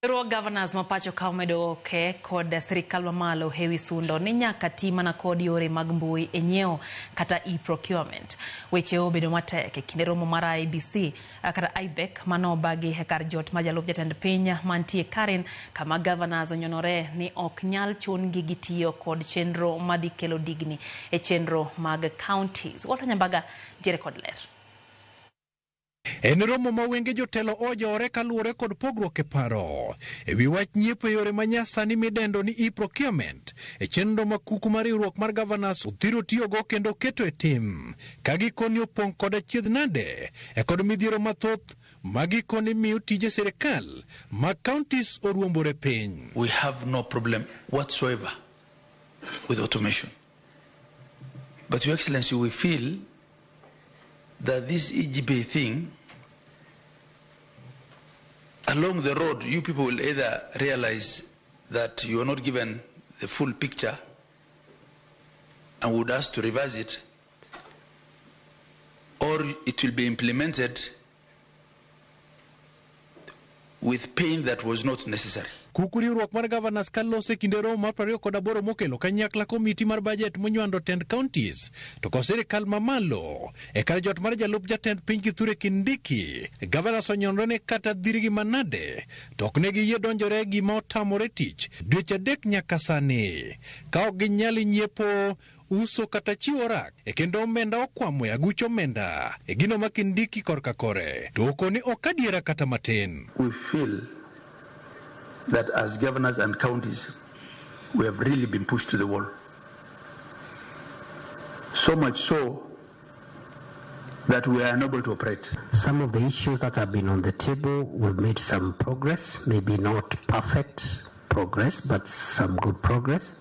Riwruog Governors ma pacho ka omedo oke kod sirikal mamalo ewi sundo ni nyaka ti mana kod yore mag mbui e nyiewo kata e-procurement. Weche obedo matek e kinde romo mar IEBC kata IBEC manobagi e kar jot mar jalup jatend piny mantie Karen, kama governors onyonore ni ok nyal chun gi gitiyo kod chenro madhi kelo digni e chenro mag counties. Walter Nyambaga ntiere kod ler. En romo ma wenge jotelo ojowore kaluwore kod pogruok e paro e wi wach nyiepo e yore manyasani midendo ni e-procurement e chenro ma kuku mar riwruok mar governors othiro tiyogo kendo keto e tim ka gikoni opong' kod achiedh nade e kod midhiero mathoth ma gikoni miyo tije sirikal mag counties oruombore piny. We have no problem whatsoever with automation. But, Your Excellency, we feel that this EGP thing, along the road, you people will either realize that you are not given the full picture and would ask to revise it, or it will be implemented with pain that was not necessary. Kuku riwruok mar governors kalose kinde romo mar 28 mokelo kanyakla komiti mar budget monywando tend counties to kod sirikal mamalo e kar jot mar jalup jatend piny Kithure Kindiki. Governors onyonore ni kata dhirgi manade to ok ne giyie donjore gima otamore tich dweche 3 nyaka sani ka ok ginyal nyiepo, uso kata chiwo rak e kendo omenda okwamo e aguch omenda e gino ma Kindiki korka kore to okoni ok adiera kata matin. We feel that as governors and counties, we have really been pushed to the wall. So much so that we are unable to operate. Some of the issues that have been on the table, we've made some progress, maybe not perfect progress, but some good progress.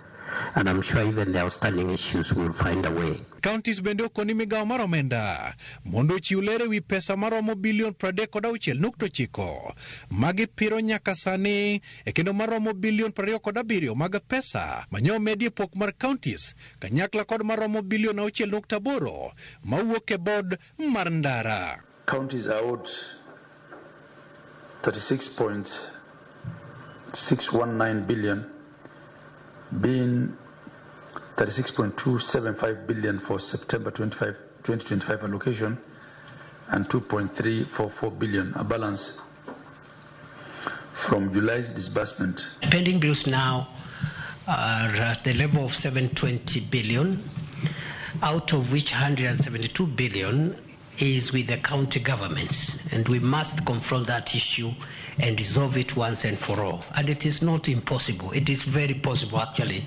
And I'm sure even the outstanding issues will find a way. Counties bende okoni migawo mar omenda mondo ochiw ler ewi pesa maromo bilion 36.9 magipiro nyaka sani e kendo maromo bilion 27 mag pesa manyo omedi e pok mar counties kanyakla kod maromo bilion 6.8 mawuok e board mar ndara. Counties are owed 36.619 billion, being 36.275 billion for September 2025 allocation and 2.344 billion, a balance from July's disbursement. Pending bills now are at the level of 720 billion, out of which 172 billion is with the county governments, and we must confront that issue and resolve it once and for all. And it is not impossible, it is very possible actually.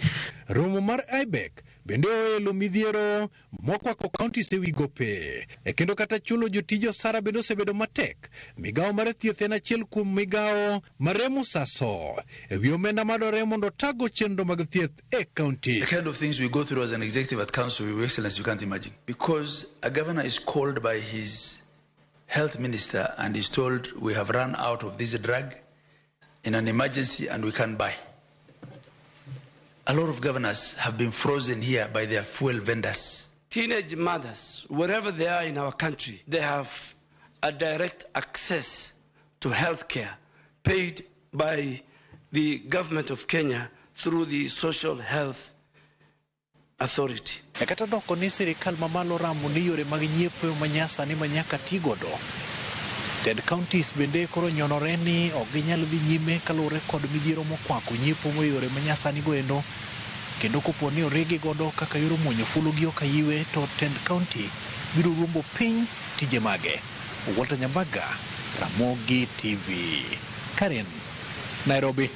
Romo mar IBEC bende oelo midhiero mokwako counties ewi gope e kendo kata chulo jotije osara bende osebedo matek. Migawo mar thieth en achiel kuom migawo maremo saso ewi omenda madwarore mondo otago chenro mag thieth e county. The kind of things we go through as an executive at council, Your Excellency, you can't imagine. Because a governor is called by his health minister and is told we have run out of this drug in an emergency and we can't buy. A lot of governors have been frozen here by their fuel vendors. Teenage mothers, wherever they are in our country, they have a direct access to health care paid by the government of Kenya through the Social Health Authority. E kata doko ni sirikal mamalo ramo ni yore mag nyiepo manyasani ma nyaka ti godo. Tend counties bende koro nyonore ni ok ginyal dhi nyime kaluwore kod midhiero mokwako nyiepo mo yore manyasani go endo kendo kopo ni origi godo kaka yor muonyo fulu gi okayiwe to tend county biro ruombo piny tije mage. Walter Nyambaga, Ramogi TV, Karen, Nairobi.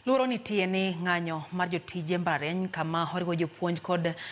Luoro nitie ni ng'anyo mar jotije mbalariany kama oriwo jopuonj kod